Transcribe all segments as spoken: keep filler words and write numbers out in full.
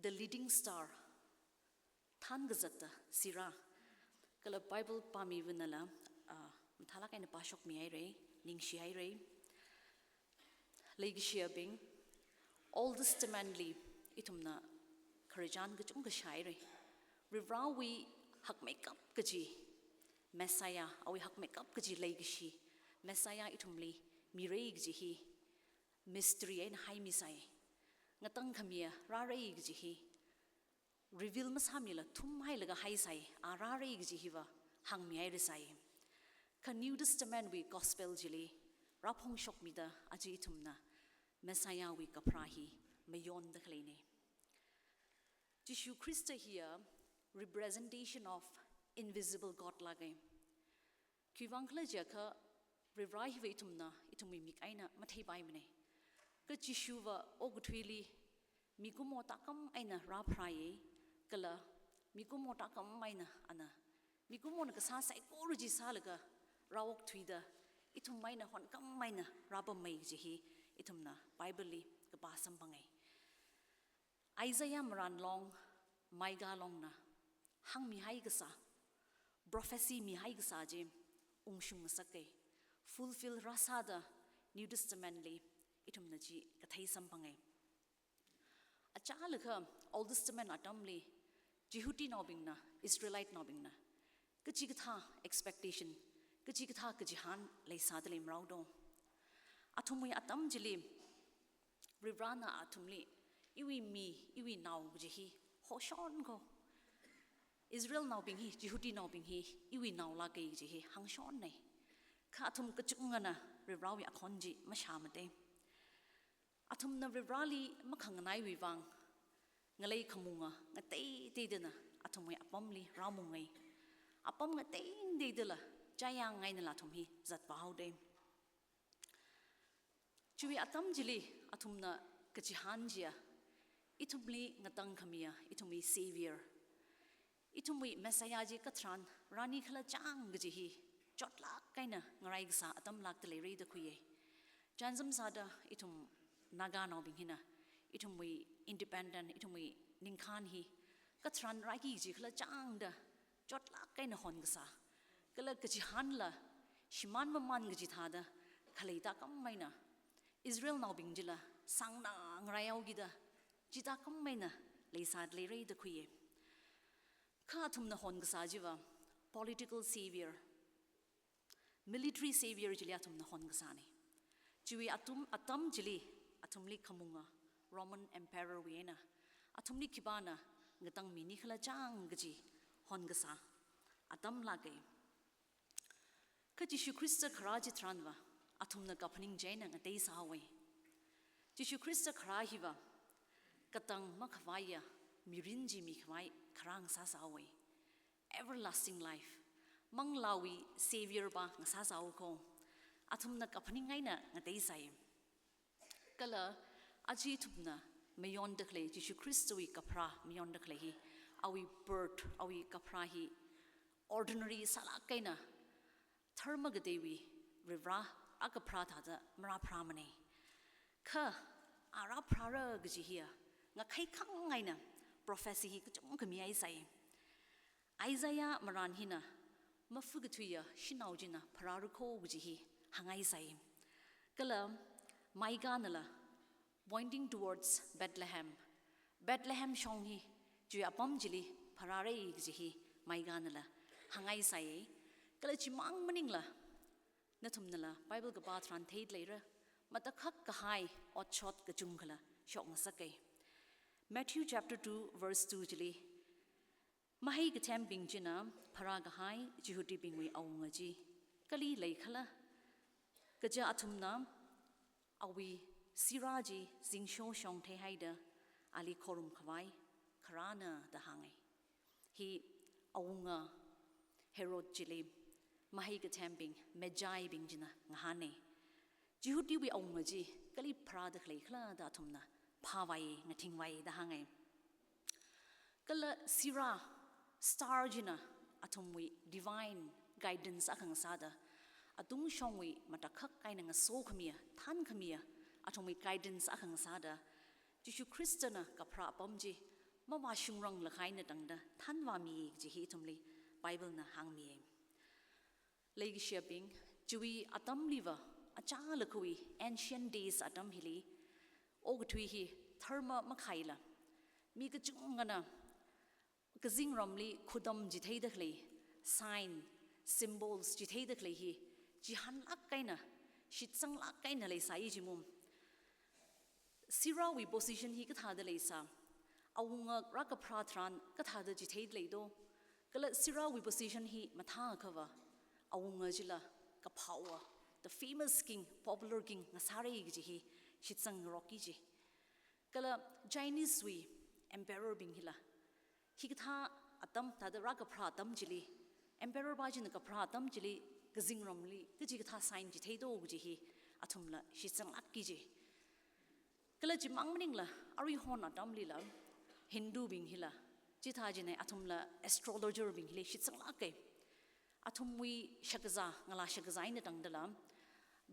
The Leading Star, thānkazata sirā. Kala Bible pāmivanala, ah, mathālāk eina pāshokmihaira, ningshihaira. Leikashiyabing, Old Testament li ithumna khararchan kachungkha shāhaira. Varivarāwui hakmeikap kaji Messiah, awui hakmeikap kaji leikashi Messiah ithumli mira kaji hi mystery eina haimisai. Ngatangkhamiya rāra kaji hi reveal masāmila thumhailaga haisai, a rāra kaji hiva hāngmihairasai. Kha New Testament wui gospel chili rāphongshokmida aja ithumna Messiah wui kapharā hi mayonda khaleina. Jishu Khrista hiya representation of invisible God lāka. Khiwuivang khala jiakha, Varivarā hiva ithumna, ithumwui mik eina matheipaimana. Kha Jishuva okathuili mikumo tākam eina rāpharāya, kala mikumo tākam eina ana, mikumona kasā saikora chi sālaga rāokthuida, ithum eina honkam eina rāpammi kaji hi ithumna Bible li kapā samphanga. Isaiah marān long, Micah longna hāngmihai kasā, prophecy mihai kasā chi ungshung ngasaka, fulfill rāsāda New Testament li ithumna chi kathei samphanga. Achālakha Old Testament atamli Jihudinaobingna, Israelitenaobingna kachikathā expectation, kachikathā kachihān leisāda leimara do. Athumwui atam chili Varivarāna athumli, iwui mi, iwui nao kaji hi hoshon ko. Israelnaobing hi, Jihudinaobing hi iwui nao lāka kaji hi hāngshonna. Kha athum kachungana Varivarāwui akhon chi mashāmada. Athumna Varivarāli makhanganaiwui vang, ngalei khamunga ngateiteidana athumwui apamli rāmunga. Apam ngateingateidala chayang einala athum hi zatvāhaoda. Chiwui atam chili athumna kachihān chiya, ithumli ngatangkhamiya, ithumwui Savior, ithumwui Messiah chi katharan rānikhala chang kaji hi chotlāk eina ngarai kasā atam lākda leira da khuiya. Chānjam sāda ithum Naganaobing hina, ithumwui independent, ithumwui ningkhān hi katharan rāki kajikhala chang da chotlāk eina hon kasā, kala kachihānla shimān mamān kaji thāda khalei tākam eina, Israelnaobing chila sāngna ngaraihaokida, chi tākam eina leisāda leira da khuiya. Kha athumna hon kasā chiva political savior, military savior chili athumna hon kasāna. Chiwui atam, atam chili athumli khamunga Roman Emperor wui eina athumli khipāna ngatangminikhala chang kaji hon kasā atam lāka. Kha Jishu Khrista kharā chitharanva athumna kaphaning chieina ngateisāhaowa. Jishu Khrista kharā hiva katang makhavaiya mirin chi mikhavai kharā ngasāsāhaowa. Everlasting life, manglāwui Savior pa ngasāsāhao ko. Athumna kaphaning eina ngateisai. Kala aja ithumna mayonda khalei, Jishu Khristawui kapharā mayonda khalei hi, awui birth, awui kapharā hi ordinary sālāk eina, tharma kateiwui Varivarā akapharā thāda marāpharāmana. Kha a rāpharāra kaji hiya ngakhai khang eina prophecy hi kachungkha mihaisai. Isaiah marān hina mafu kathuiya shanao china pharāra ko kaji hi hānghaisai. Kala Micah nala pointing towards Bethlehem, Bethlehem shong hi chiwui apam chili pharāra kaji hi Micah nala hānghaisai. Kala chimang maningla, nathumnala Bible kapā tharan theida leira, matakhak kahai otshot kachungkhala shokngasaka. Matthew chapter two verse two chili, mahai kathembing china pharākahai Jihudibingwui awunga chi kali leikhala, kaja athumna awui sirā chi zingsho shong theihaida ali khorumkhavai kharāna da hānga. Hi awunga Herod chili mahai kathembing, Magi bing china ngahāna. Jihudiwui awunga chi kali pharāda khaleikhala da athumna phāvai, ngathingvai da hānga. Kala sirā, star china athumwui divine guidance akha ngasāda, atungshongwui matakhak eina ngasokhamiya, thānkhamiya athumwui guidance akha ngasāda, Jishu Khristana kapharā apam chi mavāshungranglakha eina tangda thanvāmi kaji hi ithumli Bible na hāngmiya. Leikashiyabing, chiwui atamliva, achālakhawui ancient days atam hili, okathui hi dharma makhaila, mi kachungkhana kazingramli khudam chitheida khalei, sign, symbols chitheida khalei hi, chihānlāk eina, shitsanglāk eina leisai jimum. Sarahwui position hi kathāda leisā, awunga rākapharā tharan kathāda chitheida leido, kala Sarahwui position hi mathāakhava, awunga chila kaphāwa, the famous king, popular king ngasāra kaji hi shitsangngarokki ji. Kala Chinese wui emperor bing hila, hikathā atam, thāda rākapharā atam chili, emperor pā china kapharā atam chili, kazingramli kachikathā sign chitheido kaji hi athumla shitsanglākki ji. Kala chimang maningla, aruihon atamlila, Hindu bing hila, chithā china athumla astrologer bing hili shitsanglāka. Athumwui shakazā, ngalā shakazā eina tangdala,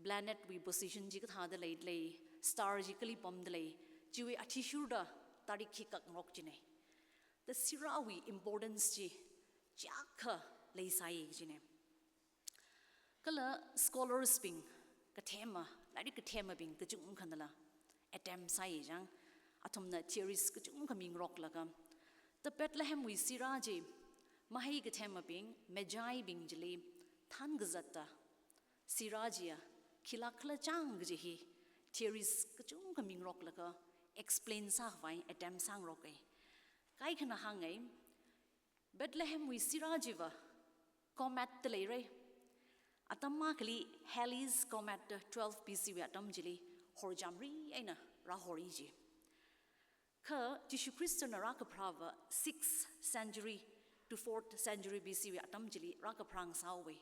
planet wui position chi kathāda leilei, star chi kali pamda lei, chiwui athishurda tarik hi kakngarok jina. The Sarahwui importance chi chiyākha leisai jina. Kala scholars bing, kathema, lairik kathem abing kachungkhanala attempt sāi chang, athumna theories kachungkha mingaroklaga, the Bethlehem wui Sarah chi, mahai kathem abing, Magi bing chili thānkazata Sarah chiya khilāk khala chang kaji hi theories kachungkha mingaroklaga explain sākhavai attempt sāngaroka. Kaikhana hānga, Bethlehem wui Sarah chiva comet da leira. Atam akhali Halley's Comet da twelve B C wui atam chili horchamri eina rāhora ji. Kha Jishu Khristana rākapharāva sixth century to fourth century B C wui atam chili rākapharā ngasāhaowa.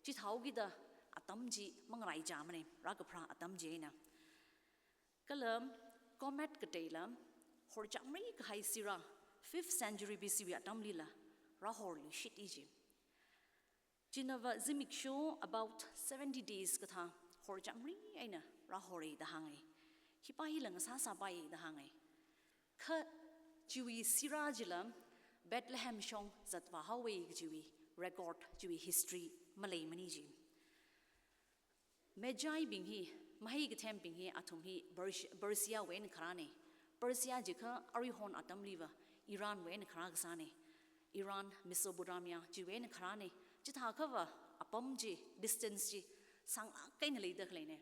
Chithāhaokida atam chi mangaraichāmana, rākapharā atam chi eina. Kala comet kateila horchamri kahai Sarah fifth century B C wui atamlila rāhorluishita ji. Chinava zimiksho about seventy days kathā horchamri eina rāhora da hānga. Hipā hila ngasāsāpai da hānga. Kha chiwui Sarah chila Bethlehem shong zatvāhaowa kajiwui record, chiwui history maleimana ji. Magi bing hi, mahai kathembing hi, athum hi Pers-, Persia wui eina kharāna. Persia jiakha aruihon atamliva Iran wui eina kharā kasāna. Iran, Mesopotamia, chiwui eina kharāna. Chithākhava apam chi, distance chi sānglāk eina leida khaleina.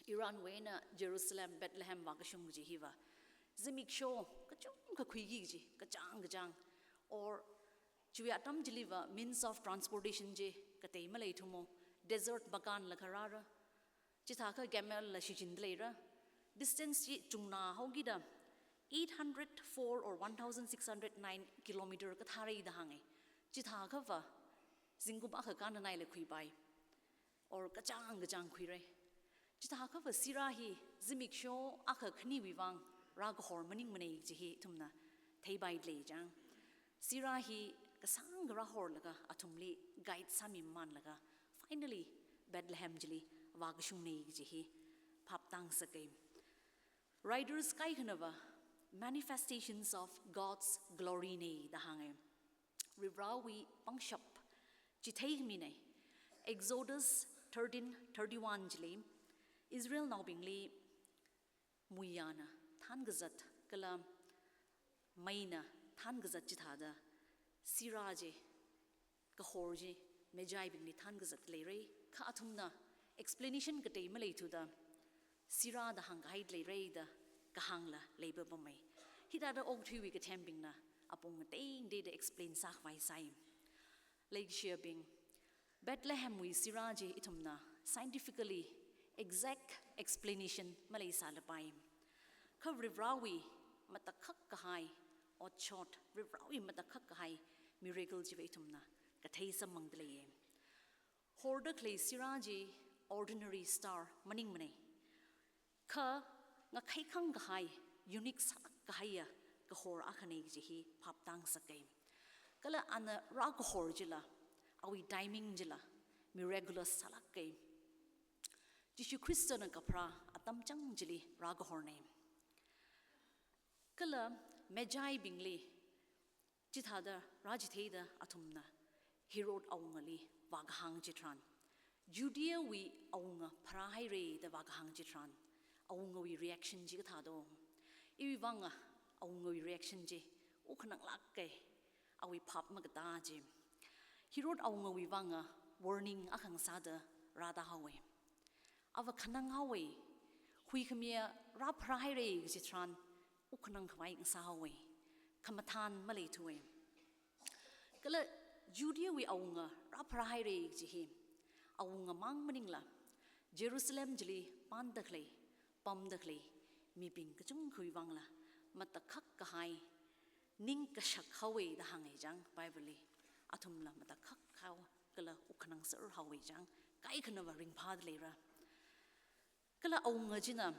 Iran wui eina Jerusalem, Bethlehem vākashung kaji hiva zimiksho kachungkha khuiki kaji, kachāng kachāng. Or chiwui atam chiliva means of transportation chi katei maleithumo, desert makanlaga rāra. Chithākha camel la shichinda leira. Distance chi chungnāhaokida eight hundred four or one thousand six hundred nine kilometer kathāra da hānga. Chithākhava zingkum akha kānnanaila khuipai. Or kachāng kachāng khuira. Chithākhava Sarah hi zimiksho akha khaniwui vang rākahor maningmana kaji hi ithumna theipaileida lei chang. Sarah hi kasāngkha rāhorlaga athumli guide sāmimamanlaga finally Bethlehem chili vākashungna kaji hi phaptāngasaka. Writers kaikhanava manifestations of God's glory na da hānga. Varivarāwui pangshap chitheimina. Exodus thirteen thirty-one chili Israelnaobingli muiyana thānkazat kala meina thānkazat chithāda Sarah chi kahor chi Magi bingli thānkazat leira, kha athumna explanation katei maleithuda Sarah da hāngkahai leira da kahāngla leipapama. Hithāda okathuiwui kathembingna apong ngateingateida explain sākhavai sai. Leikashiyabing, Bethlehem wui Sarah chi ithumna scientifically exact explanation maleisālapai. Kha Varivarāwui matakhak kahai otshot, Varivarāwui matakhak kahai miracle chiva ithumna kathei samphangda leiya. Horda khalei Sarah chi ordinary star maningmana. Kha ngakhaikhang kahai, unique sālāk kahaiya kahor akhana kaji hi phaptāngasaka. Kala ana rākahor chila, awui timing chila miraculous sālāka. Jishu Khristana kapharā atam chang chili rākahorna. Kala Magi bingli chithāda rāchitheida athumna Herod awungali vākahāng chitharan, Judea wui awunga pharāhaira da vākahāng chitharan, awungawui reaction chi kathā do? Iwui vanga awungawui reaction chi, u khananglāk kahai, awui phap makatā chi. Herod awungawui vanga warning akha ngasāda rāda haowa. Ava khanang haowa, huikhamiya rāpharāhaira kaji tharan, u khanang khavai ngasā haowa, khamathān maleithuwa. Kala Judea wui awunga rāpharāhaira kaji hi, awunga mang maningla, Jerusalem chili pānda khalei, pamda khalei mibing kachungkhawui vangla matakhak kahai, ning kashak haowa da hānga chang Bible li. Athumla matakhak haowa, kala u khanang sāhaowa chang, kaikhanava ringphāda leira. Kala awunga china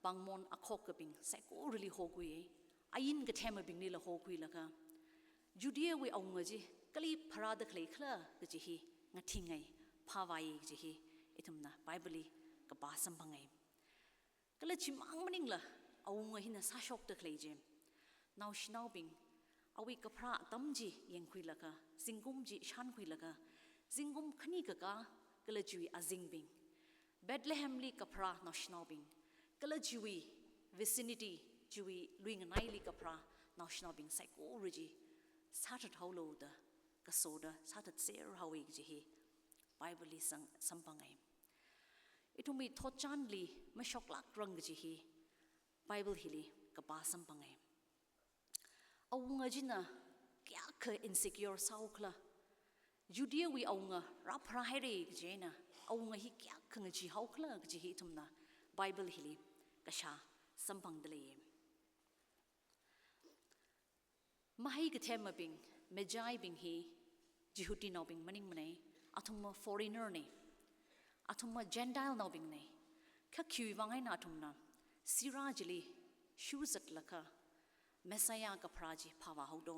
pāngmon akhokabing saikorali hokhuiya, ain kathemabinglila hokhuilaga, Judea wui awunga chi kali pharāda khalei khala kaji hi ngathingei, phāvai kaji hi ithumna Bible li kapā samphanga. Kala chimang maningla, awunga hina sāshokda khalei chi, naoshinaobing awui kapharā atam chi yangkhuilaga, zingkum chi shānkhuilaga, zingkum khani kakā kala chiwui azingbing, Bethlehem li kapharā naoshinaobing, kala chiwui vicinity, chiwui luinganaili kapharā naoshinaobing saikora chi sāthat haolu da, kasoda sāthatser haowa kaji hi Bible li sang samphanga. Ithumwui thotchanli mashoklākrang kaji hi Bible hili kapā samphanga. Awunga china kayākha insecure sāhao khala, Judea wui awunga rāpharāhaira kaji eina awunga hi kayākha ngachee hao khala kaji hi ithumna Bible hili kashā samphangda leiya. Mahai kathemabing, Magi bing hi Jihudinaobing maningmana, athumva foreigner na, athumva Gentile naobingna. Kha khiwui vang eina athumna sirā chili shurzatlaga Messiah kapharā chi phāvā hao do?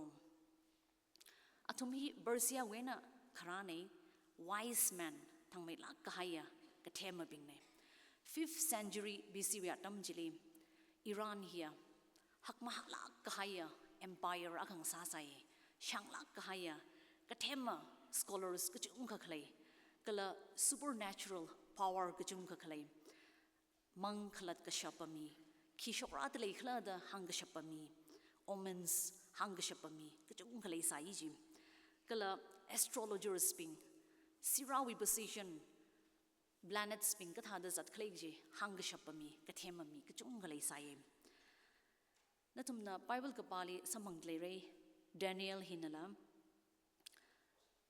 Athum hi Persia wui eina kharāna, wise men, thangmeilāk kahaiya kathemabingna. Fifth century B C wui atam chili Iran hiya hakmahālāk kahaiya empire akha ngasāsai, shānglāk kahaiya kathema scholars kachungkha khalei, kala supernatural power kachungkha khalei, mang khalat kashapa mi, khi shokrāda lei khala da hāngkashapa mi, omens hāngkashapa mi kachungkha leisai chi. Kala astrologers bing, sirāwui position, planets bing kathāda zat khala chi hāngkashapa mi, kathema mi kachungkha leisai. Nathumna Bible kapāli samphangda leira, Daniel hinala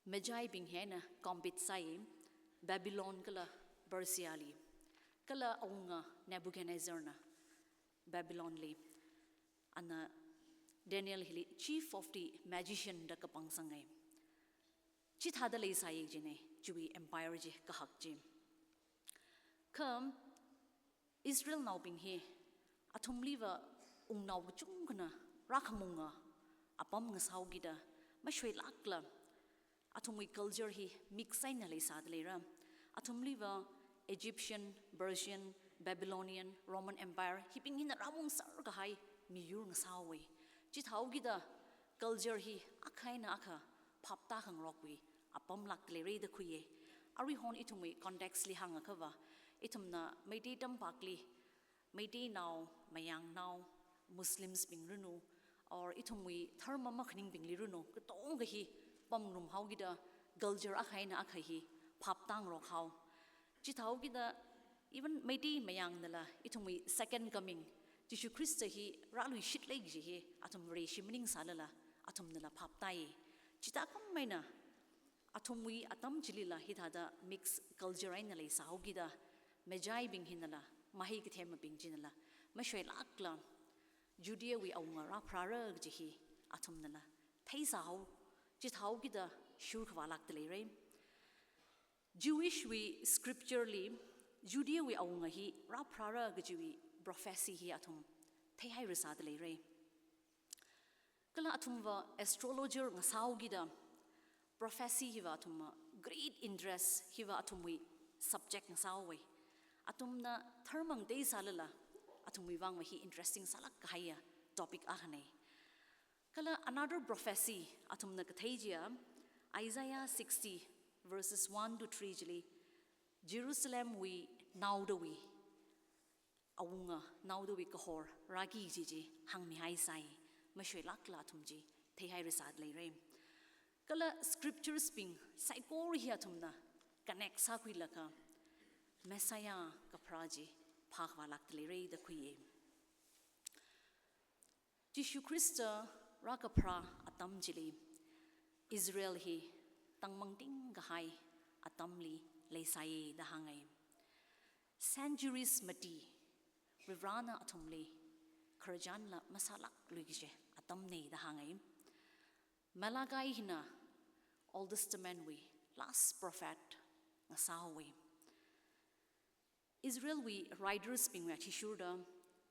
Magi bing hi eina compete sāya, Babylon kala Persia li, kala awunga Nebuchadnezzar na Babylon li, ana Daniel hili chief of the magician da kapangsanga. Chithāda leisai china, chiwui empire chi kahak chi. Kha Israelnaobing hi athumliva wungnao kachungkhana rākhamunga apam ngasāhaokida, mashoilākla athumwui culture hi mix eina leisāda leira. Athumliva Egyptian, Persian, Babylonian, Roman Empire, hibing hina rāmungser kahai miyur ngasāhaowa. Chithāhaokida culture hi akha eina akha phaptākhangarokwui apam lākda leira da khuiya. Aruihon ithumwui context li hāngakhava, ithumna Meitei tampakli, Meiteinao, Mayangnao, Muslims bing ranu, or ithumwui dharma makhaningbingli ranu, katonga hi pamngarumhaokida culture akha eina akha hi phaptāngarok hao. Chithāhaokida even Meitei Mayangnala ithumwui second coming, Jishu Khrista hi rāluishit lei kaji hi athum Vareshi maningsālala athumnala phaptāya. Chithākhameina athumwui atam chilila hithāda mix culture eina leisāhaokida, Magi bing hinala, mahai kathemabing chinala, mashoilākla Judea wui awunga rāpharāra kaji hi athumnala theisāhao, chithāhaokida shurkhavā lākda leira. Jewish wui scripture li Judea wui awunga hi rāpharāra kajiwui prophecy hi athum theihairasāda leira. Kala athumva astrologer ngasāhaokida, prophecy hiva athumva great interest, hiva athumwui subject ngasāhaowa. Athumna dharma ngateisālala athumwui vangva hi interesting sālāk kahaiya topic akhana. Kala another prophecy athumna kathei chiya, Isaiah sixty verses one to three chili, Jerusalemwui naodawui awunga, naodawui kahor rāki kaji chi hāngmihaisai, mashoilākla athum chi theihairisā leira. Kala scriptures bing saikora hi athumna connect sākhuilaga Messiah kapharā chi phākhavālāk leira da khuiya. Jishu Khrista rākapharā atam chili Israel hi tangmangting kahai atamli leisai da hānga. Centuries mati Varivarana athumli khararchanla masālāklui kaji atamna da hānga. Malachi hina Old Testament wui last prophet ngasāhaowa. Israel wui writers bingwui athishurda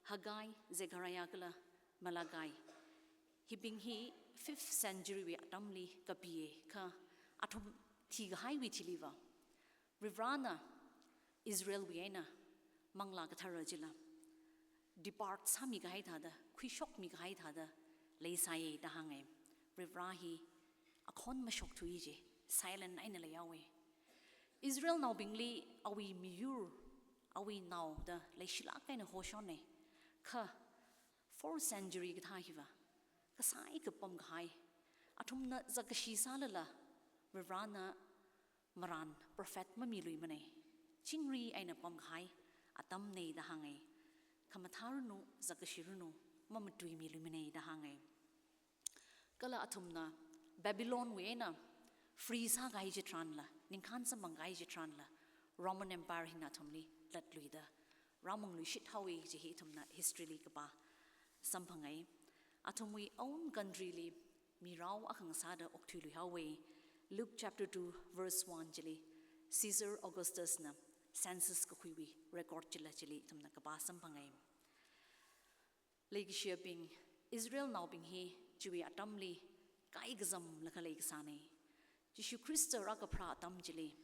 Haggai, Zechariah kala Malachi, hibing hi fifth century wui atamli kapiya kha athum thikahaiwui thiliva Varivarana Israel wui eina Manglā Kathara chila depart sāmikahai thāda, khuishokmikahai thāda leisai da hānga. Varivara hi akhon mashokthui chi, silent eina leihaowa. Israelnaobingli awui miyur, awui nao da leishilāk eina hoshonna. Kha fourth century kathā hiva kasai kapam kahai, athumna zakkashi sālala Varivarana marān prophet mamiluimana, chingri eina pamkahai atamna da hānga. Khamathāranu, zakkashiranu, mamatuimiluimana da hānga. Kala athumna Babylon wui eina free sākahai chitharanla, ningkhān samphangkahai chitharanla, Roman Empire hina athumli latluida rāmangluishithaowa kaji hi ithumna history li kapā samphanga. Athumwui own country li mirao akha ngasāda okthuiluihaowa. Luke chapter two verse one chili Caesar Augustus na census kakhuiwui record chila chili ithumna kapā samphanga. Leikashiyabing, Israelnaobing hi chiwui atamli kaikazamlaga leikasāna. Jishu Khrista rākapharā atam chili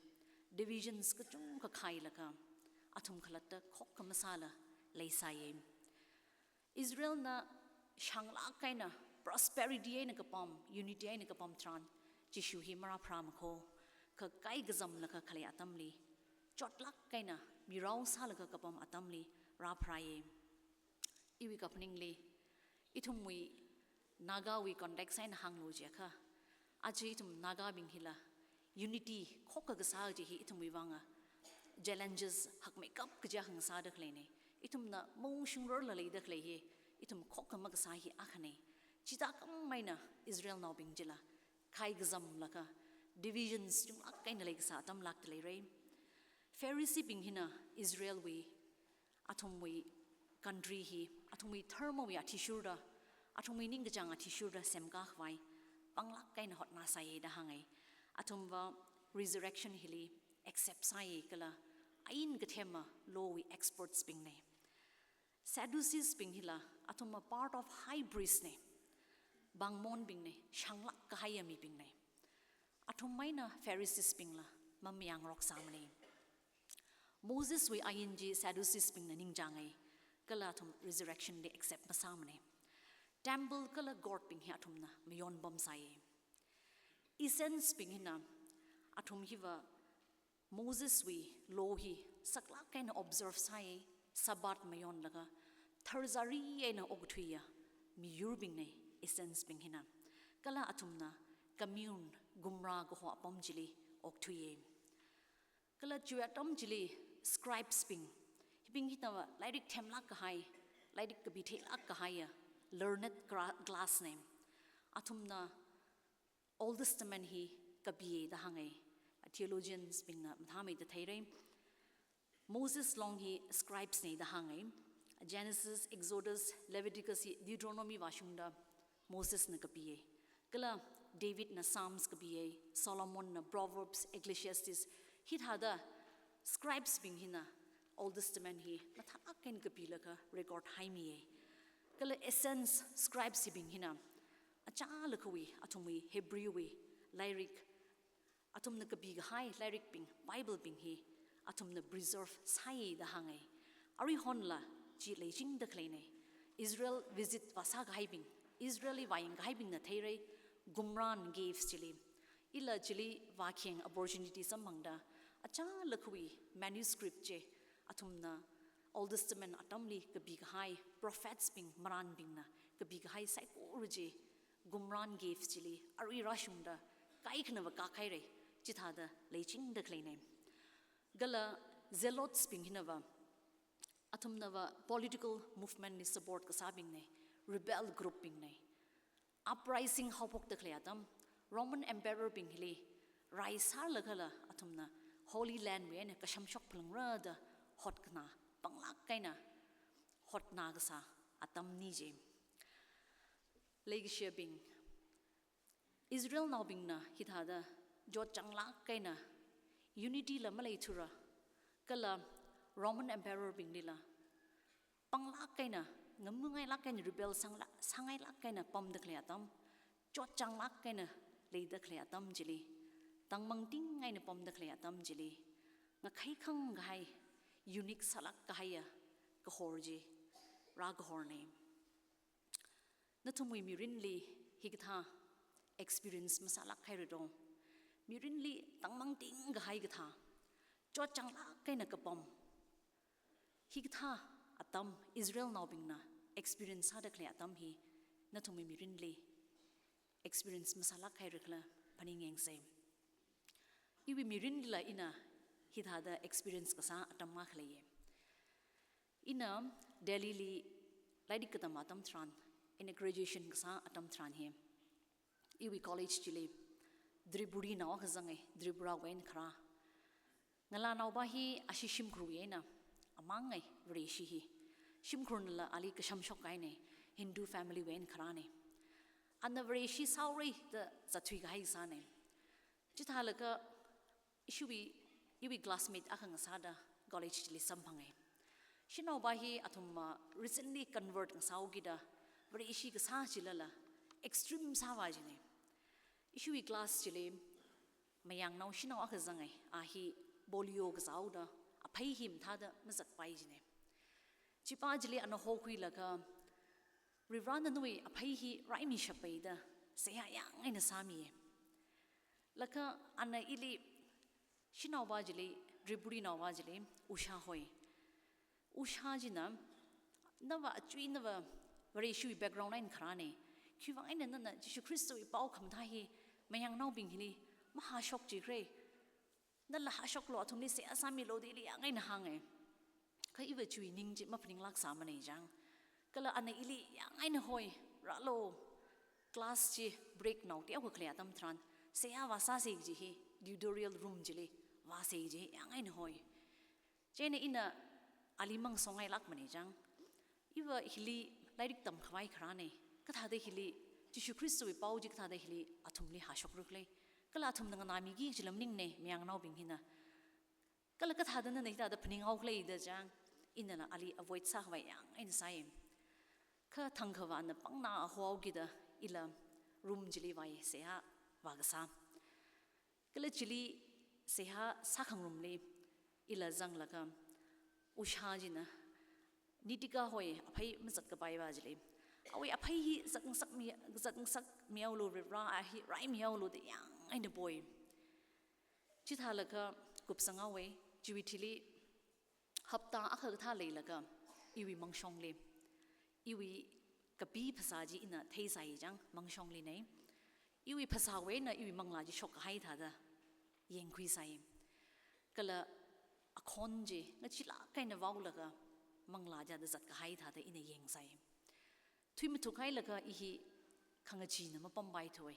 divisions kachungkha khailaga athum khalatta khokkha masāla leisai. Israelna shānglāk eina, prosperity eina kapam, unity eina kapam tharan Jishu hi marāpharāmakho, kha kaikazamlaga khalei atamli, chotlāk eina mirao sālaga kapam atamli rāpharāya. Iwui kaphaningli, ithumwui Nagawui context eina hānglu jiakha, aja ithum Nagabing hila unity khokkha kasā kaji hi ithumwui vanga challenges hakmeikap kaja hāngsāda khaleina. Ithumna maungshungrarla leida khalei hi, ithum khokkha makasā hi akhana. Chithākhamei eina Israelnaobing chila kaikazamlaga divisions chunglāk eina leikasā atamlākda leira. Phariseebing hina Israelwui, athumwui country hi, athumwui dharmawui athishurda, athumwui ningkachāng athishurda semkakhavai panglāk eina hotnāsai da hānga. Athumva resurrection hili accept sāya kala ain kathema law wui experts bingna. Sadducees bing hila athumva part of high priest na, pāngmonbingna, shānglāk kahaiya mibingna. Athum eina Pharisees bingla mamayāngarok sāmana. Moseswui ain chi Sadducees bingna ningchānga, kala athum resurrection li accept masāmana. Temple kala court bing hi athumna mayonpamsai. Essenes bing hina athum hiva Moseswui law hi saklāk eina observe sāya, Sabbath mayonlaga tharzari eina okthuiya miyurbingna Essenes bing hina. Kala athumna commune, gumra kaho apam chili okthuiya. Kala chiwui atam chili scribes bing, hibing hina lairik themlāk kahai, lairik kapi theilāk kahaiya learned cra-, class na. Athumna Old Testament hi kapiya da hānga. Theologians bingna mathāmeida theira. Moses long hi scribes na da hānga. Genesis, Exodus, Leviticus hi Deuteronomy vāshungda Mosesna kapiya. Kala Davidna Psalms kapiya, Solomonna Proverbs, Ecclesiastes, hithāda scribes bing hina Old Testament hi mathālāk eina kapilaga record haimiya. Kala Essenes scribes hibing hina achālakhawui, athumwui Hebrew wui lairik, athumna kapikahai lairikbing, Bible bing hi athumna preserve sāya da hānga. Aruihonla chi leichingda khaleina. Israel visit vāsākahaibing, Israel li vāyangkahaibingna theira, Qumran Caves chili. Ila chili vākhayang opportunity samphangda, achālakhawui manuscript chi, athumna Old Testament atamli kapikahai, prophets bing, marānbingna kapikahai saikora chi, Qumran Caves chili, arui rāshungda, kaikhanava kākhaira, chithāda leichingda khaleina. Kala Zealots bing hinava, athumnava political movement li support kasābingna, rebel group bingna. Uprising haophokda khalei atam, Roman Emperor bing hili rai sālagala athumna Holy Land wui eina kashamshok phalangra da hotkhana, panglāk eina hotnā kasā atamna chi. Leikashiyabing, Israelnaobingna hithāda chotchānglāk eina unity la maleithura, kala Roman Emperor binglila panglāk eina, ngamungailāk eina, rebel sāngla-, sāngailāk eina pamda khalei atam, chotchānglāk eina leida khalei atam chili, tangmangting eina pamda khalei atam chili, ngakhaikhang kahai, unique sālāk kahaiya kahor chi rākahorna. Nathumwui mirinli hikathā experience masālāk haira do? Mirinli tangmangting kahai kathā, chotchānglāk eina kapam, hikathā atam Israelnaobingna experience sāda khalei atam hi nathumwui mirinli experience masālāk haira khala phaningyangsa. Iwui mirinlila ina hithāda experience kasā atam akha leiya. Ina Delhi li lairik katam atam tharan, ina graduation kasā atam tharan hi, iwui college chili Tripurinao akha zanga, Tripura wui eina kharā. Ngalānaova hi ashi shimkhurwui eina amānga Vareshi hi. Shimkhurnala ali kashamshok kahaina, Hindu family wui eina kharāna. Ana Vareshi sāhaora da zatthui kahai sāna. Chithālaga ishiwui, iwui classmate akha ngasāda college chili samphanga. Shanaova hi athum, ah, recently convert ngasāhaokida, Vareshi kasā chilala extreme sāvā jina. Ishiwui class chili mayangnao shanao akha zanga, a hi polio kazāhaoda, aphei hi mathāda mazatpai jina. Chipā chili ana hokhuilaga, Varivarana nawui aphei hi raimishappai da, seihā yāng eina sāmi. Laga ana ili, shanaova chili, Tripurinaova chili, Usha hoi. Usha china, nava achui nava Vareshiwui background eina kharāna. Khiwuivang eina nana Jishu Khristawui pao khamathā hi mayangnaobing hili mahāshokchikhala. Nala hāshoklu, athumli seihā sāmilu da ili yāng eina hānga. Kha iva chiwui ning chi maphaninglāksāmana chang. Kala ana ili yāng eina hoi, rālu, class chi break nao teokha khalei atam tharan, seihā vāsāsa kaji hi, tutorial room chili vāsa kaji hi yāng eina hoi. Chieina ina ali mang songailākmana chang. Iva hili lairik tamkhavai kharāna, kathāda hili, Jishu Khristawui pao chi kathāda hili athumli hāshokrakhala. Kala athumna nganāmiki kajila maningna, mayangnaobing hina. Kala kathāda nana hithāda phaninghaokhala da chang, inala ali avoid sākhavai yāng eina sāya. Kha thangkha vāna pangna hohaokida ila room chili vāya, seihā vākasā. Kala chili seihā sākhangarumli ila zanglaga Usha china Nitika hoi aphei mazatkapaiva chili, awui aphei hi zatngasakmi, zatngasakmihaolu Varivara, a hi raimihaolu da yāng eina poi. Chithālaga kupsanghaowa, chiwui thili hapta akha kathā leilaga, iwui mangshongli, iwui kapi phasā chi ina theisai chang, mangshongshinei. Iwui phasāwui eina iwui manglā chi shokkahai thāda yangkhuisai. Kala akhon chi ngachilāk eina vaolaga manglā chi thāda zatkahai thāda ina yangsai. Thuimathukhailaga i hi khangachina mapampaithuwa.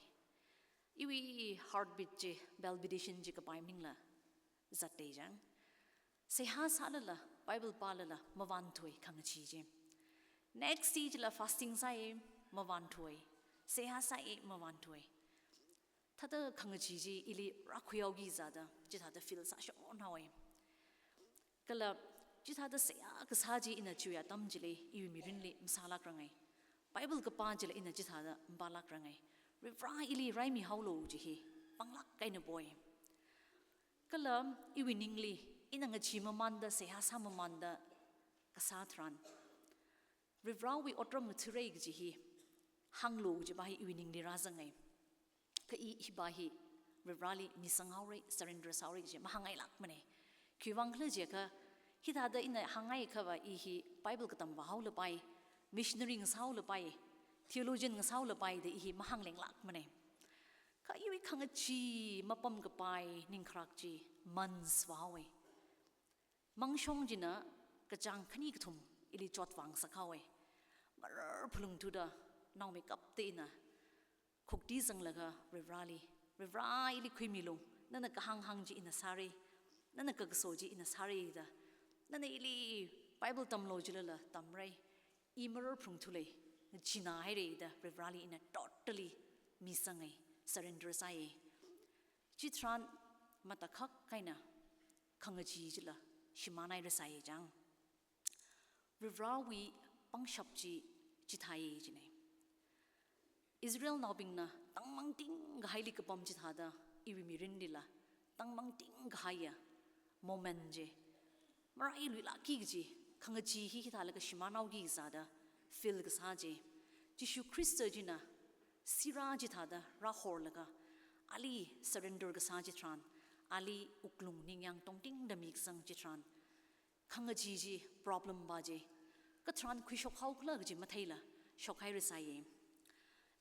Iwui heartbeat chi, palpitation chi kapai maningla zatta chang. Seihā sālala, Bible pālala, mavānthuwa khangachi chi. Next day chila fasting sāya, mavānthuwa. Seihā sāya, mavānthuwa. Thāda khangachi chi ili rākhuihaoki zada, chithāda feel sāshonhaowa. Kala, chithāda seihā kasā chi ina chiwui atam chili, iwui mirinli masālākranga. Bible kapā chila ina chithāda mapālākranga. Varivara ili raimihaolu chi hi, panglāk eina poi. Kala, iwui ningli, ina ngachee mamānda, seihā sāmamānda kasā tharan, Varivarawui otram ngathara kaji hi, hānglu kajiva hi iwui ningli rāzanga. Kha i hiva hi Varivarali misang haora, surrender sāhaora kaji mahāngngailākmana. Khiwuivang khala jiakha, hithāda ina hāngngaiakhava i hi Bible katam vāhaolapai, missionary ngasāhaolapai, theologian ngasāhaolapai da i hi mahānglenglākmana. Kha iwui khangachee mapamkapai ningkharak chi months vāhaowa. Mangshong china kachāng khani kathum ili chot vāngasakhaowa. Marar phalungthuda naomeikapta ina khuktizanglaga Varivarali, Varivara, ili khuimilu, nana kahānghāng chi ina sāra, nana kakaso chi ina sāra da, nana ili Bible tamlu jilala tamra, i marar phalungthulei, ngacheenā haira da Varivarali ina totally misanga, surrender sāya. Chitharan matakhak eina khangachee chila shimānhairasai chang. Varivarawui pangshap chi chithāya jina. Israelnaobingna tangmangting kahaili kapam chithāda iwui mirinlila tangmangting kahaiya moment chi marailuilākki kaji khangachee hi hithālaga shimānhaoki sāda feel kasā chi. Jishu Khrista china sirā chithāda rāhorlaga ali surrender kasā chitharan, ali wuklung ningyāng tongtingda mikasang chitharan, khangachee chi, problem va chi katharan khuishok haokhala kaji matheila shokhairasaiya.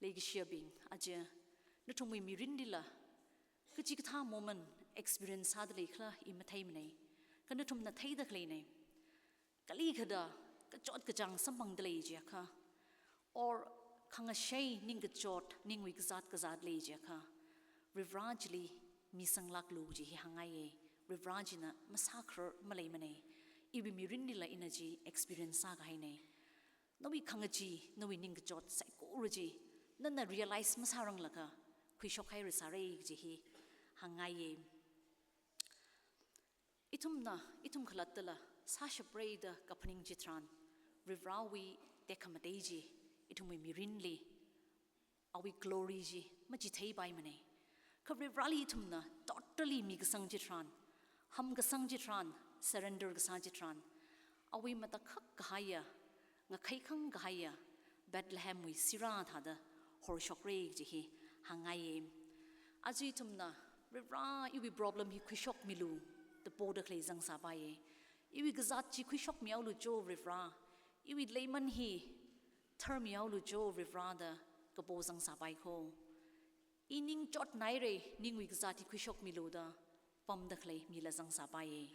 Leikashiyabing, aja nathumwui mirinlila kachikathā moment experience sāda leikhala i matheimana. Kha nathumna theida khaleina. Kalikhada kachot kachāng samphangda lei jiakha, or khangashei ningkachot, ningwui kazāt kazāt lei jiakha, Varivara chili misanglāklu kaji hi hāngngaiya. Varivara china masākharar maleimana. Iwui mirinlila ina chi experience sākahaina. Nawui khangachee, nawui ningkachot saikora chi nana realize masāranglaga khuishokhairasāra kaji hi hāngngaiya. Ithumna, ithum khalattala sāshapra da kaphaning chitharan, Varivarawui tekhamatei chi ithumwui mirinli, awui glory chi machitheipaimana. Kha Varivarali ithumna totally mikasang chitharan, hamkasang chitharan, surrender kasā chitharan, awui matakhak kahaiya, ngakhaikhang kahaiya Bethlehemwui sirā thāda horshokra kaji hi hāngngaiya. Aja ithumna, Varivara, iwui problem hi khuishokmilu da poda khalei zangsāpaiya. Iwui kazāt chi khuishokmihaolu jo Varivara, iwui leiman hi tharmihaolu jo Varivara da kapo zangsāpai kho. I ningchotnāhaira, ningwui kazāt hi khuishokmilu da pamda khalei mila zangsāpaiya.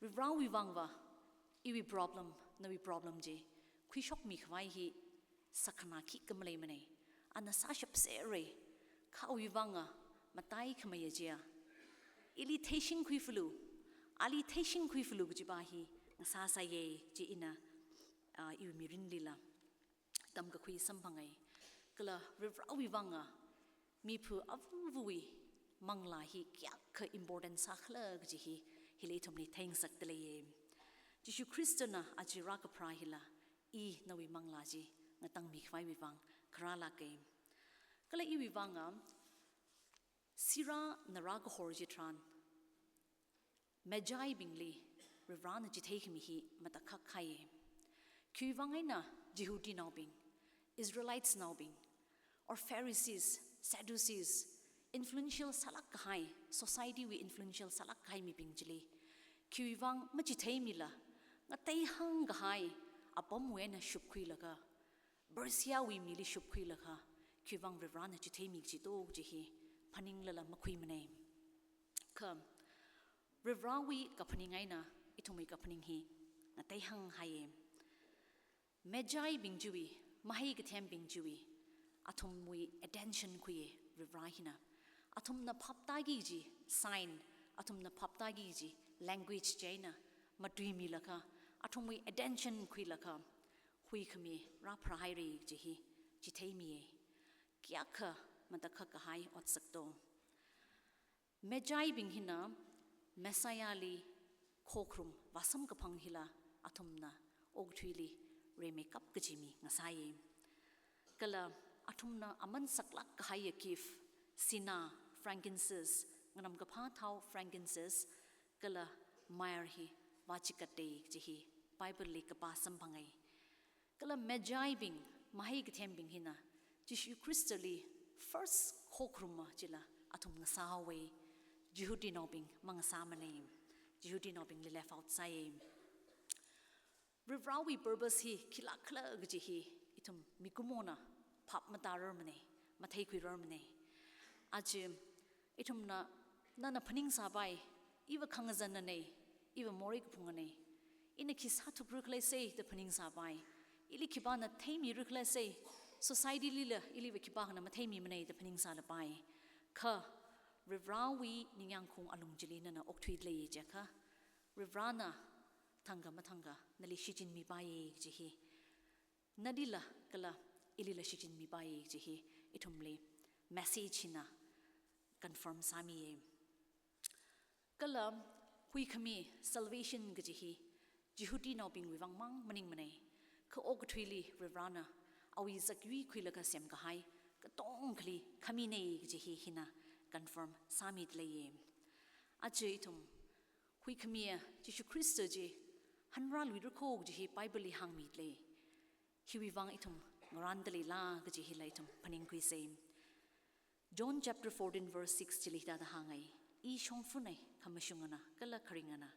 Varivarawui vangva iwui problem, nawui problem chi khuishokmi khavai hi sākhanā khikha maleimana. Ana sāshapsera, kha awui vanga mataikhameiya chiya, ili theishingkhuifalu, ali theishingkhuifalu kajiva hi ngasāsāya chi ina, ah, iwui mirinlila tamkakhui samphanga. Kala Varivarawui vanga miphu avuvawui manglā hi kayākha important sākhala kaji hi, hili ithumli theingasakda leiya. Jishu Khristana aja rākapharā hila, i nawui manglā chi ngatangmi khavaiwui vang kharālāka. Kala iwui vanga sirāna rākahor chitharan, Magi bingli Varivarana chitheikhami hi matakhak kahaiya. Khiwuivang eina Jihudinaobing, Israelites naobing, or Pharisees, Sadducees, influential sālāk kahai, society wui influential sālāk kahai mibing chili khiwuivang machitheimila, ngateihāng kahai apamwui eina shupkhuilaga, Persia wui mili shupkhuilaga, khiwuivang Varivarana chitheimi kaji to kaji hi phaninglala makhuimana. Kha Varivarawui kaphaning eina ithumwui kaphaning hi ngateihāng haiya. Magi bing chiwui, mahai kathembing chiwui, athumwui attention khuiya Varivara hina. Athumna phaptāki kaji sign, athumna phaptāki kaji language chieina matuimilaga, athumwui attention khuilaga, huikhami rāpharāhaira kaji hi chitheimiya. Kayākha matakhak kahai otsak to. Magi bing hina Messiah li khokharum vāsamkaphang hila athumna okathuili rimeikap kaji mi ngasāya. Kala athumna aman saklāk kahaiya gift, sinā, frankincense, nganamkaphā thao frankincense, kala myrrh hi vāchikatda kaji hi Bible li kapā samphanga. Kala Magi bing, mahai kathembing hina Jishu Khristali first khokharuma chila athum ngasāhaowa. Jihudinaobing mangasāmana. Jihudinaobingli left out sāya. Varivarawui purpose hi khilākhala kaji hi ithum mikumona phap matararmana, matheikhuirarmana. Aja ithumna, nana phaningsāpai, iva khangazannana, iva morei kaphungana, ina khi sāthukrarkhala sai da phaningsāpai, ili khipāna theimirakhala sai, society lila iliva khipākhana matheimimana da phaningsālapai. Kha Varivarawui ningyāngkhaung alung chili nana okthuilei jiakha, Varivarana thangkha mathangkha nali shichinmipaiya kaji hi, nalila kala ilila shichinmipaiya kaji hi ithumli message hina confirm sāmiya. Kala huikhami salvation kaji hi Jihudinaobingwui vangmang maningmana. Kha okathuili Varivarana awui zakyui khuilaga semkahai katongkhali khamina kaji hi hina confirm sāmidalei. Aja ithum huikhamiya Jishu Khrista chi hanrāluira kho kaji hi Bible li hāngmidalei. Hiwui vang ithum ngarāndaleila kaji hila ithum phaningkhuisa. John chapter fourteen verse six chili hithāda hānga, "I shongfana, khamashungana kala kharingana.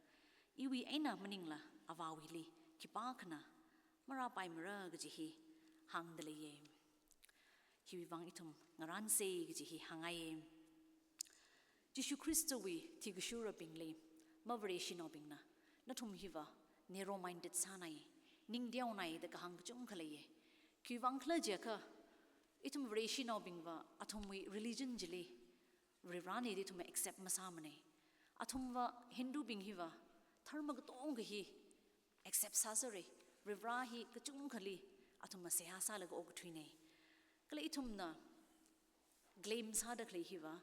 Iwui eina maningla Avāwuili khipākhana marāpaimara," kaji hi hāngdaleiya. Hiwui vang ithum ngarānsa kaji hi hāngngaiya. Jishu Khristawui thikashurabingli, mavareshinaobingna, nathum hiva narrow minded sānai, ningteonai da kahāng kachungkha leiya. Khiwui vangkhala jiakha, ithum vareshinaobingva athumwui religion chili Varivarana da ithum accept masāmana. Athumva Hindubing hiva dharma katongkha hi accept sāsera, Varivara hi kachungkhali athumna seihā sālaga okathuina. Kala ithumna claim sāda khalei hiva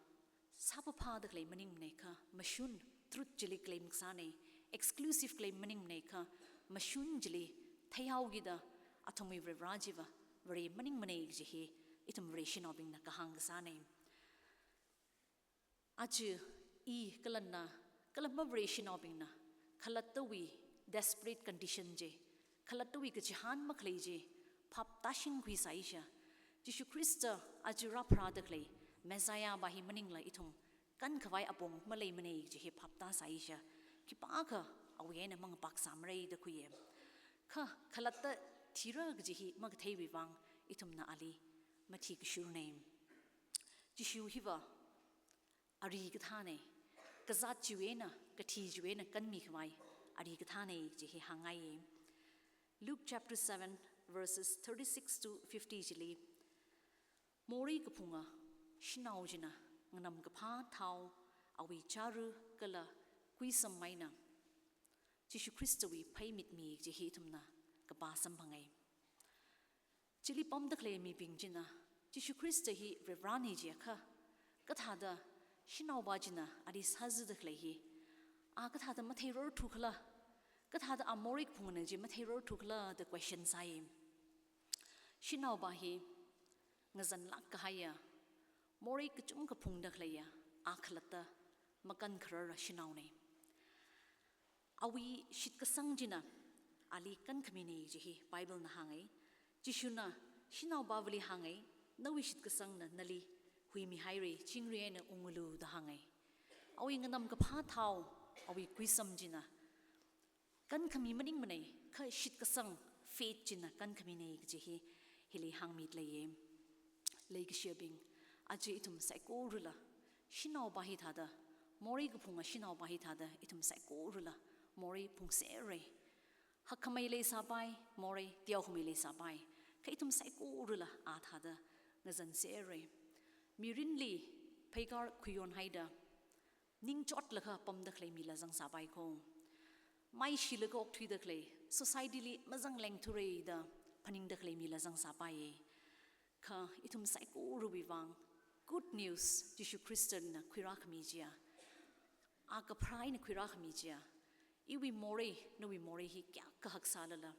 sāphaphāda khalei maningmana kha mashun, truth chili claim kasāna. Exclusive claim maningmana kha mashun chili theihaokida athumwui Varivara chiva Vare maningmana kaji hi ithum vareshinaobingna kahāng kasāna. Aja i kala na, kala mavareshinaobingna khalattawui desperate condition chi, khalattawui kachihān makhalei chi phap tāshingkhuisāisha. Jishu Khrista aja rāpharāda khalei Messiah va hi maningla ithum kankhavai apong maleimana kaji hi phap tāsāisha. Khipākha awui eina mangapāksāmara da khuiya. Kha khalatta thira kaji hi makatheiwui vang ithumna ali mathikashurna. Jishu hiva ari kathāna, kazāt chiwui eina, kathi chiwui eina kanmikhavai ari kathāna kaji hi hāngngaiya. Luke chapter seven, verses thirty-six to fifty chili, morei kaphunga shanao china nganamkaphā thao, awui chara kala kuisam eina Jishu Khristawui phei mitmi kaji hi ithumna kapā samphangai. Chili pamda khalei mibing china Jishu Khrista hi Varivarana jiakha, kathāda shanaova china ali sāzada khalei hi a kathāda matheirarthukhala, kathāda a morei kaphungana chi matheirarthukhala da question sāya. Shanaova hi ngazanlāk kahaiya, morei kachungkha phungda khaleiya, a khalatta makankharara shanaona. Awui shitkasang china ali kankhamina kaji hi Bible na hānga. Jishuna shanaovali hānga, nawui shitkasangna nali huimihaira, chingri eina ungulu da hānga. Awui nganamkaphā thao, awui kuisam china kankhami maningmana, kha shitkasang, faith china kankhamina kaji hi hili hāngmidaleiya. Leikashiyabing, aja ithum saikorala shanaova hithāda, morei kaphunga shanaova hithāda ithum saikorala morei phungsera. Hakkhamei leisāpai, morei teokhamei leisāpai, kha ithum saikorala a thāda ngazansera. Mirinli pheikar khuiyon haida, ningchotlaga pamda khalei mila zangsāpai kho. Maishilaga okthuida khalei, society li mazanglengthura da phaningda khalei mila zangsāpaiya. Kha ithum saikorawui vang good news, Jishu Khristana khuirākhami chiya, a kapharā eina khuirākhami chiya, iwui morei, nawui morei hi kayākha haksālala,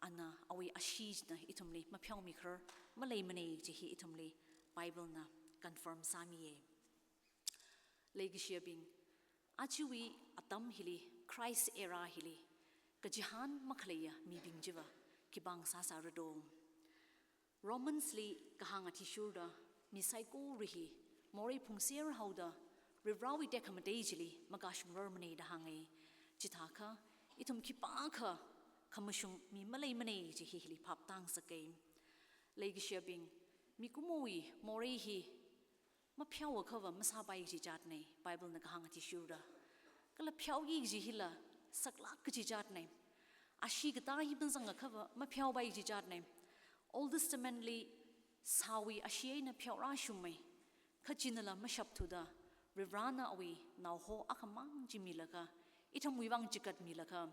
ana awui ashee china ithumli mapheomikharar maleimana kaji hi ithumli Bible na confirm sāmiya. Leikashiyabing, ajawui atam hili, Christ era hili, kachihān makhaleiya mibing chiva khipāng sāsāra do? Romans li kahāng athishurda, mi saikora hi morei phungser haoda, Varivarāwui tekhamatei chili makashungrarmana da hānga. Chithākha, ithum khipākha khamashung mi maleimana kaji hi hili phap tāngasaka. Leikashiyabing, mikumowui morei hi mapheoakhava masāpai kaji jatna, Bible na kahāng athishurda. Kala pheoki kaji hila saklāk kaji jatna. Ashee katā hi mazangakhava mapheopai kaji jatna. Old Testament li sāwui ashee eina pheorāshungmei. Kha chinala mashapthuda, Varivarāna awui naoho akhamang chi milaga, ithumwui vang chigatmilaga,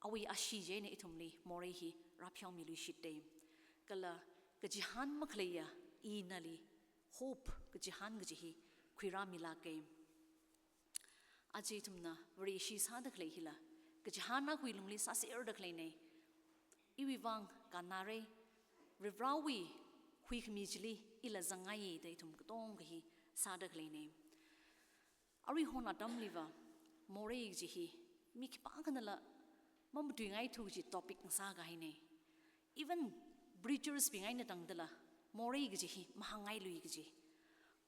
awui ashee chieina ithumli morei hi rāpheomiluishita. Kala kachihān makhaleiya, ina nali hope, kachihān kaji hi khuirāmilāka. Aja ithumna Vareshi sāda khalei hila kachihān akhawui lungli sāserda khaleina. Iwui vang kannara, Varivarāwui huikhami chili ila zangngai da ithum katonga hi sāda khaleina. Aruihon atamliva morei kaji hi mi khipākhanala mamatuingaithu kaji topic ngasākahaina. Even preachers bing eina tangdala morei kaji hi mahāngngailui kaji.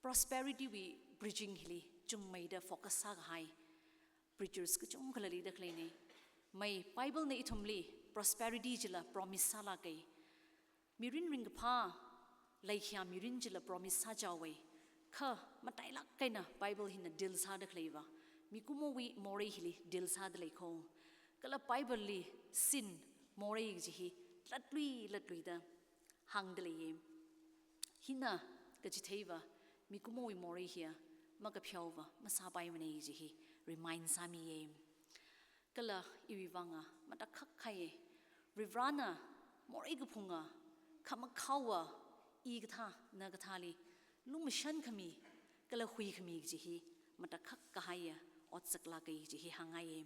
Prosperity wui preaching hili chungmeida focus sākahai preachers kachungkhala leida khaleina. Mai Bible na ithumli prosperity chila promise sālāka. Mirin ringkaphā, leikhayā mirin chila promise sāchaowa. Kha matailāk eina Bible hina deal sāda khaleiva mikumowui morei hili deal sāda lei kho. Kala Bible li sin, morei kaji hi latlui latluida hāngda leiya. Hina kachitheiva mikumowui morei hiya makapheova masāpaimana kaji hi remind sāmiya. Kala iwui vanga matakhak kahaiya, Varivarāna morei kaphunga, khamakhaowa, i kathā na kathāli lumashan khami kala huikhami kaji hi matakhak kahaiya otsak lāka kaji hi hāngngaiya.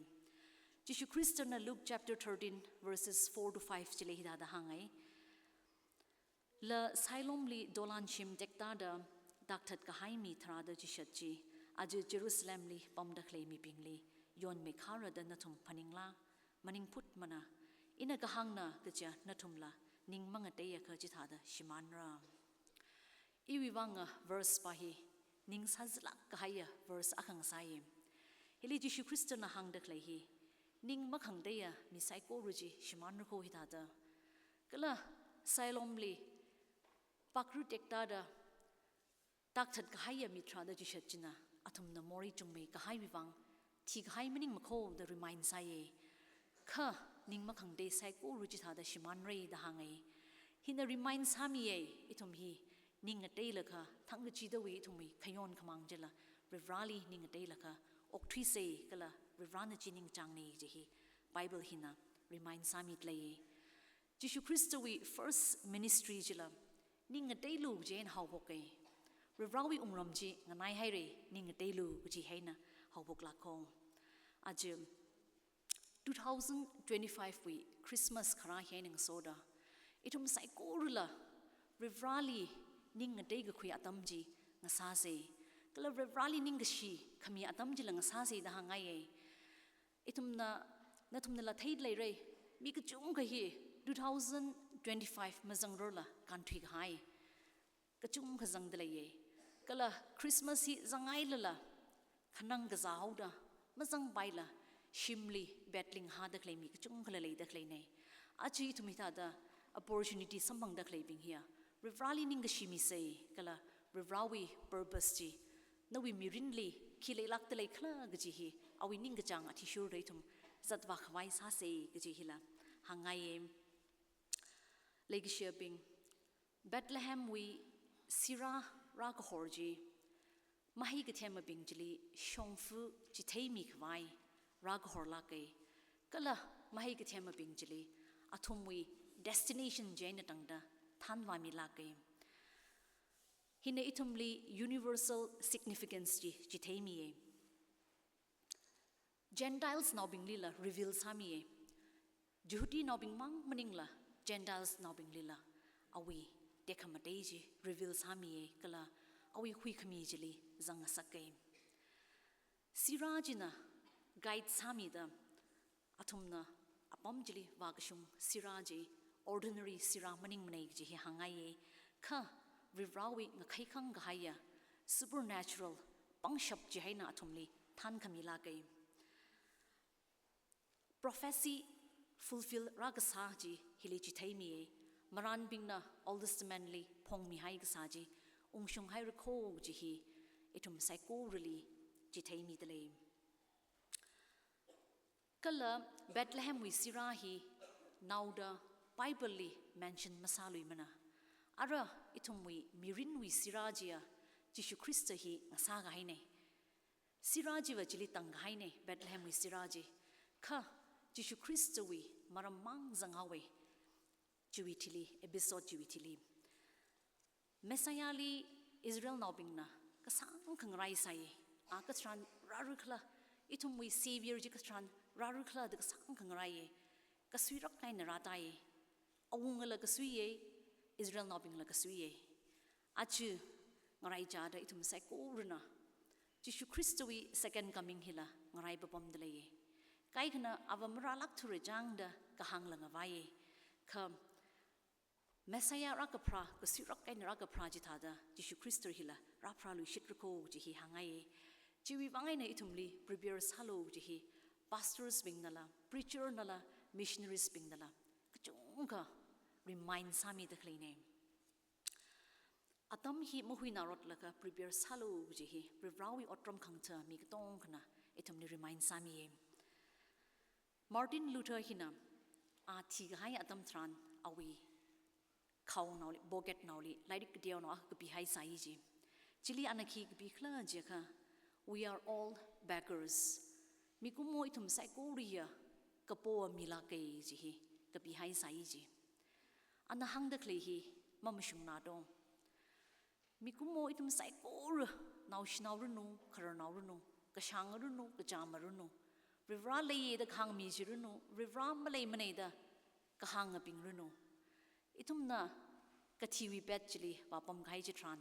Jishu Khristana Luke chapter thirteen verses four to five chili hithāda hānga. La Siloamli dolan shim tektāda takthat kahai mi tharāda chishat chi, aja Jerusalemli pamda khalei mibingli yonmeikharada nathum phaningla, maningphutmana, ina kahāngna kaja nathumla ning mangateiakha chithāda shimānra. Iwui vanga verse pa hi ning sāzalāk kahaiya verse akha ngasāya. Hili Jishu Khristana hāngda khalei hi ning makhangateiya mi saikora chi shimānra kho hithāda. Kala Siloamli pakru tektāda takthat kahaiya mi tharāda chishat china athumna morei chungmei kahaiwui vang thikahai maningmakho da remind sāya. Kha ning makhangatei saikora chithāda shimānra da hānga. Hina remind sāmiya, ithum hi ning ngateilaga, thangkachidawui ithumwui khayon khamāng chila Varivarāli ning ngateilaga okthuisa kala Varivarāna chi ningchāngna kaji hi Bible hina remind sāmida leiya. Jishu Khristawui first ministry chila ning ngateilu kaji eina haophoka. Varivarāwui wungram chi nganaihaira, ning ngateilu kaji hi eina haophoklāk kho. Aja two thousand twenty-five wui Christmas kharā hi eina ngasoda, ithum saikorala Varivarāli ning ngateikakhui atam chi ngasāsa. Kala Varivarāli ningkashi khami atam chila ngasāsa da hāngngaiya. Ithumna, nathumnala theida leira, mi kachungkha hi two thousand twenty-five mazangrarla kānthuikahai kachungkha zangda leiya. Kala Christmas hi zangngailala, khanang kazā haoda mazangpaila, shimli battling hāda khalei mi kachungkhala leida khaleina. Aja ithum hithāda opportunity samphangda khaleibing hiya Varivarāli ningkashi misa, kala Varivarāwui purpose chi nawui mirinli khi leilākda leikhala kaji hi awui ningkachāng athishurda ithum zatvākhavai sāsa kaji hila hāngngaiya. Leikashiyabing, Bethlehemwui sirā rākahor chi, mahai kathemabing chili shongfa chitheimikhavai rākahorlāka. Kala mahai kathemabing chili athumwui destination chi eina tangda thānvāmilāka. Hina ithumli universal significance chi chitheimiya. Gentiles naobinglila reveal sāmiya. Jihudinaobing mang maningla, Gentiles naobinglila awui tekhamatei chi reveal sāmiya kala awui huikhami chili zangngasaka. Sirā china guide sāmida athumna apam chili vākashung sirā chi ordinary sirā maningmanei kaji hi hāngngaiye. Kha Varivarāwui ngakhaikhang kahaiya supernatural pangshap chi eina athumli thankhamilāka. Prophecy fulfill rākasā chi hili chitheimiye. Marānbingna Old Testament li phongmihai kasā chi ungshunghaira kho kaji hi ithum saikorali chitheimidalei. Kala Bethlehemwui sirā hi naoda Bible li mention masāluimana. Ara ithumwui mirinwui sirā chiya Jishu Khrista hi ngasākahainei. Sirā chiva chili tangkahainei, Bethlehemwui sirā chi. Kha Jishu Khristawui maram mang zanghaowe chiwui thili, episode chiwui thili. Messiah li Israelnaobingna kasāngkha ngaraisai. A katharan rāra khala, ithumwui Savior chi katharan rāra khala da kasāngkha ngaraiye. Kasuirak eina rātāye. Awungala kasuiye, Israelnaobingla kasuiye. Aja ngaraichāda ithum saikorana Jishu Khristawui second coming hila ngaraipapamdaleiye. Kaikhana ava marālākthura chang da kahāngla ngavaiye. Kha Messiah rākapharā, kasuirak eina rākapharā chithāda Jishu Khrista hila rāpharāluishitra kho kaji hi hāngngaiye. Chiwui vang eina ithumli prepare sālu kaji hi pastors bingnala, preacher nala, missionaries bingnala kachungkha remind sāmida khaleinei. Atam hi mahuinarotlaga prepare sālu kaji hi Varivarāwui otram khangtha mi katongkhana ithumli remind sāmiye. Martin Luther hina a thikahai atam tharan awui khaonaoli, pocket naoli, lairik kateonao akha kapihaisai ji. Chili ana khi kapi khala jiakha, "We are all beggars." Mikumo ithum saikoriya kapoa milāka kaji hi kapihaisai ji. Ana hāngda khalei hi mamashungna do. Mikumo ithum saikora, naoshinao ranu, khararnao ranu, kashāng ranu, kachama ranu, Varivarā leiye da kahāngmi ji ranu, Varivarā maleimanei da kahāngabing ranu. Ithumna kathiwui pet chili vāpamkahai chitharan,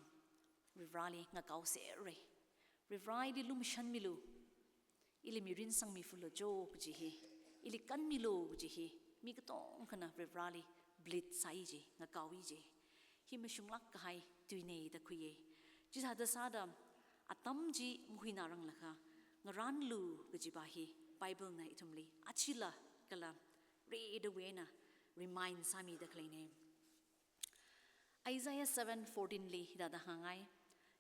Varivarāli ngakaoserrei. Varivarā ili lumashanmilu, ili mirin sangmi fulu jo kaji hi, ili kanmilu kaji hi, mi katongkhana Varivarāli bleed sāi ji, ngakaoi ji. Hi mashunglāk kahai tuinei da khuiye. Chithāda sāda atam chi mahuinaranglaga, ngarānlu kajiva hi Bible na ithumli achila kala redawui eina remind sāmida khaleinei. Isaiah seven fourteen li hithāda hāngngai,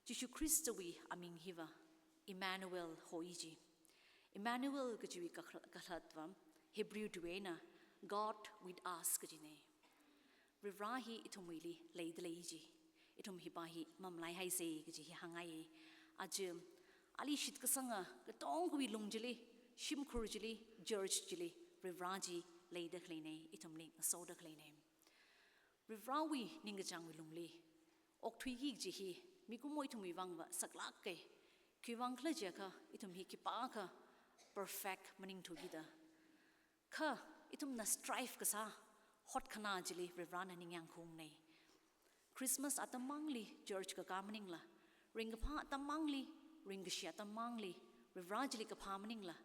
Jishu Khristawui aming hiva Emmanuel hoi ji. Emmanuel kajiwui kakhl-, kakhalatva Hebrew tuwui eina God with us kajinei. Varivarā hi ithumwuili leidalei ji. Ithum hiva hi mamalaihaisei kaji hi hāngngaiye. Aja ali shitkasanga katongawui lung chili, shimkhur chili, church chili, Varivarā chi leida khaleinei, ithumli ngasoda khaleinei. Varivarāwui ningkachāngwui lungli okthuiki kaji hi mikumo ithumwui vangva saklāke. Khiwui vang khala jiakha ithum hi khipākha perfect maningthukida. Kha ithumna strive kasā, hotkhanā chili Varivarāna ningyāng khaungnei. Christmas atam mangli church kakā maningla, ringkaphā atam mangli, ringkashi atam mangli, Varivarā chili kaphā maningla,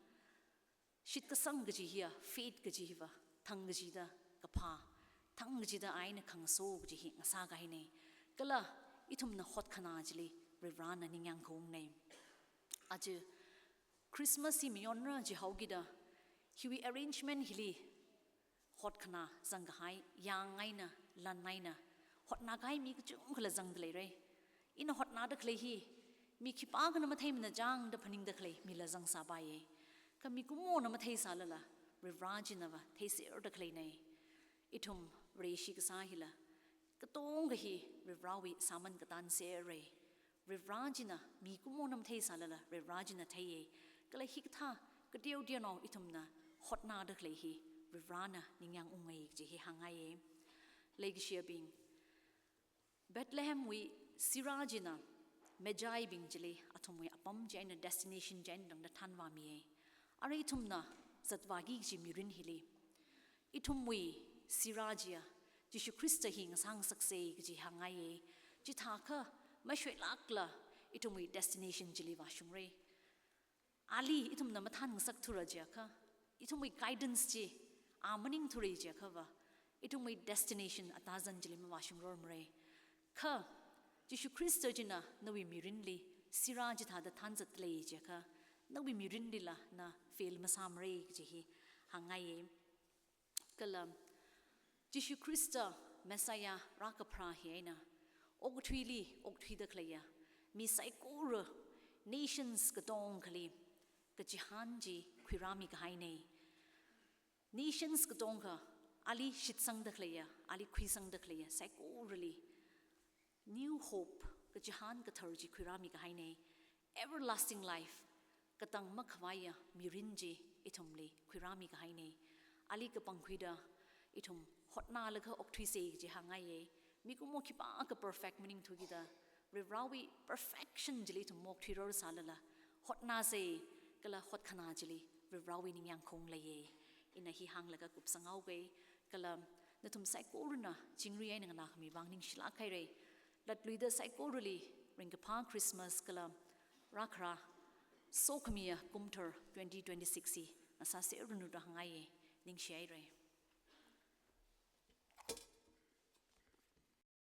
shitkasang kaji hiya, faith kaji hiva, thang kachida kaphā, thang kachida eina khangaso kaji hi ngasākahainei. Kala ithumna hotkhanā chili Varivarāna ningyāng khaungnei. Aja Christmas hi mayonra jihaokida, hiwui arrangement hili hotkhanā zangkahai, yāng eina, lan eina, hotnākahai mi kachungkhala zangda leirei. Ina hotnāda khalei hi mi khipākhana matheimana chang da phaningda khalei mila zangsāpaiye. Kha mikumona matheisālala, Varivarā chinava theiserda khaleinei. Ithum Vareshi kasā hila katonga hi Varivarāwui sāman katānserrei. Varivarā china mikumona matheisālala, Varivarā china theiye. Kala hikathā kateoteonao ithumna hotnāda khalei hi Varivarāna ningyāng ungngei kaji hi hāngngaiye. Leikashiyabing, Bethlehemwui sirā china Magi bing chili athumwui apam chi eina destination chi eina tangda thanvāmiye. Arui ithumna zatvāki kaji mirin hili, ithumwui sirā chiya Jishu Khrista hi ngasāngasaksei kaji hāngngaiye. Chithākha mashoilākla ithumwui destination chili vāshungrei. Ali ithumna mathānngasak thura jiakha, ithumwui guidance chi a maningthura jiakhava, Ithumwui destination atazan chili mavāshungrormara. Kha Jishu Khrista china nawui mirinli sira chithāda thanzat lei jiakha, nawui mirinlila na fail masāmara kaji hi hāngngaiya. Kala Jishu Khrista Messiah rākapharā hi eina okathuili okthuida khaleiya mi saikora, nations katongali kachihān chi khuirāmi kahaina. Nations katonga ali shitsangda khaleiya, ali khuisangda khaleiya saikorali new hope, kachihān kathar chi khuirāmi kahaina. Everlasting life, katang makhavaiya mirin chi ithumli khuirāmi kahaina. Ali kapangkhuida ithum hotnalaga okthuisa kaji hāngngaiya. Mikumo khipākha perfect maningthukida, Varivarāwui perfection chili ithum maokthuirar sālala, hotnasa kala hotkhanā chili Varivarāwui ningyāng khaung leiya. Ina hi hānglaga kupsanghaoga. Kala nathum saikorana chingri eina nganākhami vang ningshilāk haira. Latluida saikorali ringkaphā Christmas kala rākharā sokhamiya kumthar twenty twenty-six hi ngasāserranu da hāngngaiya. Ningshi haira.